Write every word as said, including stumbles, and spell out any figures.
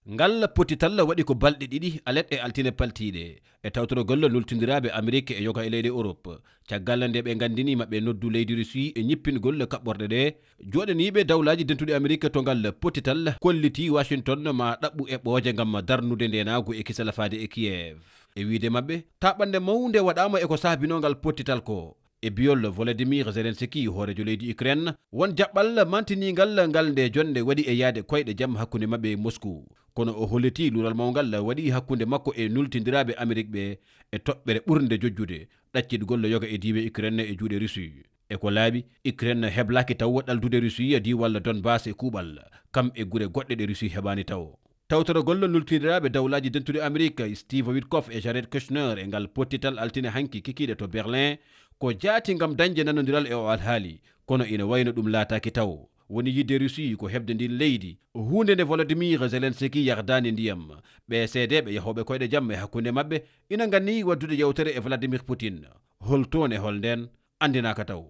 Ngal pottital waɗi ko balɗe ɗiɗi alet e altine paltiiɗe e tawtorogol nultindiraaɓe Amerik e yoga e leyɗe Europe, caggal nde ɓe nganndini maɓɓe noddu leydi Russie e ñippingol kaɓɓorɗe ɗe. Jooɗaniiɓe dawlaaji dentuɗi Amerik to ngal pottital kolliti Washington ma ɗaɓɓu eɓɓooje ngam darnude ndeenaagu e kisal faade e Kiev. E wiyde maɓɓe, taaɓannde mawnde waɗaama e ko saabinoo ngal pottital ko e biyol Volodymyr Zelensky, hooreejo leydi Ukraine, won jaɓɓal mantiningal ngal nde jonnde waɗi e yahde koyɗe jam hakkunde maɓɓe e Moscou. Kono o holliti luural mawngal waɗi hakkunde makko e nultindiraaɓe Amerik ɓe e toɓɓere ɓurnde jojjude, ɗaccitgol yoga e diiwe Ukraine e juuɗe Russie. E ko laaɓi, Ukraine heblaaki taw ɗaldude Russie diiwal Donbas e kuuɓal, kam e gure goɗɗe ɗe Russie heɓaani taw. Tawtorogol nultindiraaɓe dawlaaji dentuɗi Amerik, Steve Witkoff e Jared Kushner e ngal pottital altine hanki kikiiɗe to Berlin, ko jaati ngam dañde nanondiral e o alhaali, kono ina wayno ɗum laataaki taw. Woni yidde Russie ko heɓde ndin leydi, huunde nde Volodymyr Zelensky yardaani ndiyam. Ɓe seedeeɓe yahooɓe koyɗe jam e hakkunde maɓɓe ina nganni waɗdude yewtere e Vladimir Putin. Hol toon e hol ndeen? Anndinaaka taw.